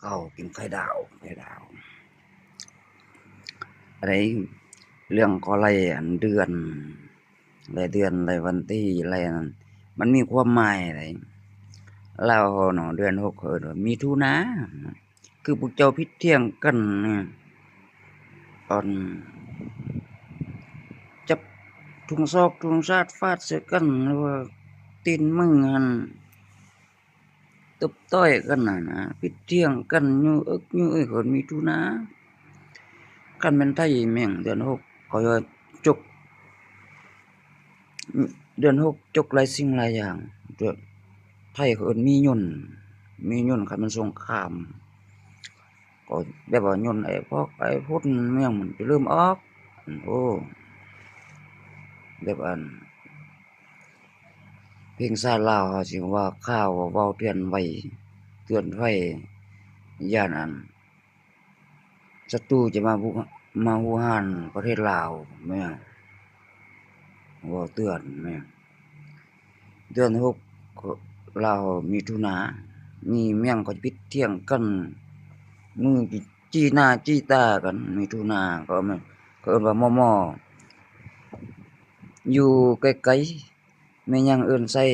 ເຂົ້າກິນໄຂ່ດາວ ໄຂ່ດາວ ອັນໃດ ເລື່ອງກໍໄລ່ອັນເດືອນ ໄລ່ເດືອນ ໄລ່ວັນທີ ໄລ່ອັນນັ້ນ ມັນມີຄວາມໝາຍໃດ ລາວເຮົາເນາະ ເດືອນຫົກເຂົາເອີ້ນວ່າມິຖຸນາ. ຄືພວກເຈົ້າຜິດຖຽງກັນນີ້ ອັນຈັບຖົງສອກຖົງສາດຟາດໃສ່ກັນ ຫຼືວ່າຕີນມືຫັ້ນຕົບຕ່ອຍກັນຫັ້ນນະ ຜິດຖຽງກັນ ຍູ້ເອິກຍູ້ເອີຍ ເຂົາເອີ້ນມິຖຸນາ. ຄັນແມ່ນໄທແມ່ງເດືອນຫົກ ເຂົາຈະຈົກ ເດືອນຫົກຈົກຫຼາຍສິ່ງຫຼາຍຢ່າງ ໄທເຂົາເອີ້ນມີຍົນ ມີຍົນ ຄັນແມ່ນສົງຄາມ ກໍແບບວ່າຍົນໄອ້ພວກໄອ້ພຸ້ນແມ່ງມັນຈະເລີ່ມອອກ ໂອ້ ແບບອັນ ເພງຊາດລາວເຮົາຊິວ່າຂ່າວເວົ້າເຕືອນໄວ ເຕືອນໄພ ຢ້ານອັນ ສັດຕູຈະມາບຸ ມາຮຸກຮານປະເທດລາວແມ່ນ ເວົ້າເຕືອນແມ່ນ ເດືອນຫົກ ລາວ ມິຖຸນາ ມີແມ່ງເຂົາຈະຜິດຖຽງກັນ ມືຈີ້ໜ້າຈີ້ຕາກັນ ມິຖຸນາ ເຂົາແມ່ນ ເຂົາເອີ້ນວ່າມໍ່ໆ ຢູ່ໄກໆ ແມ່ຍັງເອີ້ນໃສ່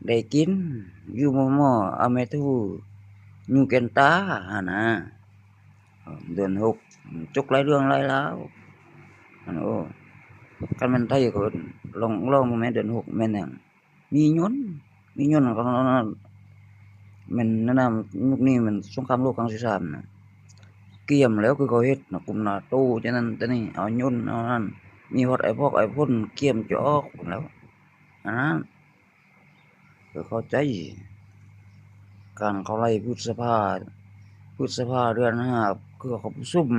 ໄດ້ກິນ ຢູ່ມໍ່ໆ ເອົາແມ່ທູຢູ່ແກ່ນຕາຫັ້ນນະ. ເດືອນຫົກ ຈົກຫຼາຍເລື່ອງຫຼາຍລາວ ອັນ ໂອ້ ຄັນແມ່ນໄທກໍເອີ້ນ ລອງ ລອງເບິ່ງແມ່ ເດືອນຫົກແມ່ນຫຍັງ ມີຍົນ ມີຍົນ ແມ່ນແນວນັ້ນ ຍຸກນີ້ແມ່ນສົງຄາມໂລກຄັ້ງທີສາມນະ ກຽມແລ້ວ ຄືເຂົາເຮັດນະ ກຸ່ມນາໂຕ ຈັ່ງນັ້ນຈັ່ງນີ້ ເອົາຍົນ ເອົານັ້ນ ມີຮອດໄອ້ພອກໄອ້ພົນ ກຽມຈະອອກພຸ້ນແລ້ວ ອັນນັ້ນ ກໍເຂົ້າໃຈ ການເຂົ້າໄລ່ພຶດສະພາ ພຶດສະພາເດືອນຫ້າ ຄືເຂົາປະຊຸມ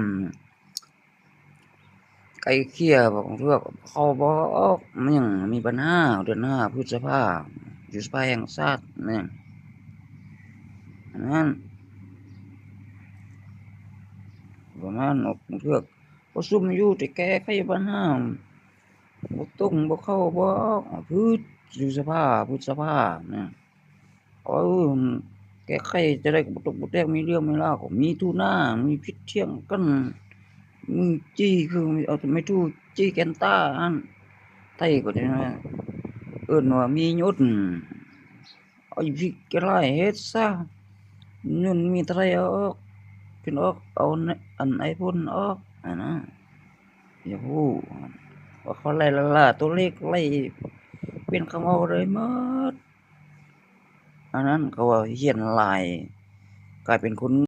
ໄກ່ເກ່ຍ ບາງເທື່ອເຂົ້າບໍ່ອອກ ມັນຍັງມີບັນຫາ ເດືອນຫ້າ ພຶດສະພາ ຢູ່ສະພາແຫ່ງຊາດ ແມ່ນ ອັນນັ້ນ ປະມານ ບາງເທື່ອປະຊຸມຢູ່ ແຕ່ແກ້ໄຂບັນຫາ ບໍ່ຕົງ ບໍ່ເຂົ້າ ບໍ່ອອກ ພືດຢູ່ສະພາ ພຶດສະພານະ ເອີ ແກ້ໄຂຈະໄດ້ກໍບໍ່ຕົກບໍ່ແຕກ ມີເລື່ອງມີລາວກໍມີທຸນາ ມີຜິດຖຽງກັນ ມືຈີ້ ຄືເອົາໄມ້ທູຈີ້ແກ່ນຕາຫັ້ນ ໄທກໍຈະເອີ້ນວ່າມີຍົນ ເອົາອີ່ພິກກະຫຼາຍເຮັດຊະ ຍົນມີເທົ່າໃດເອົາອອກ ເພິ່ນອອກ ເອົາອັນໄອ້ພຸ້ນອອກ ອັນນັ້ນ ຢາກຮູ້ວ່າເຂົາໄລ່ລ້າໆ ຕົວເລກໄລ່ ປ່ຽນຄຳເວົ້າໄດ້ໝົດ ອັນນັ້ນເຂົາວ່າຮຽນຫຼາຍ ກາຍເປັນຄົນ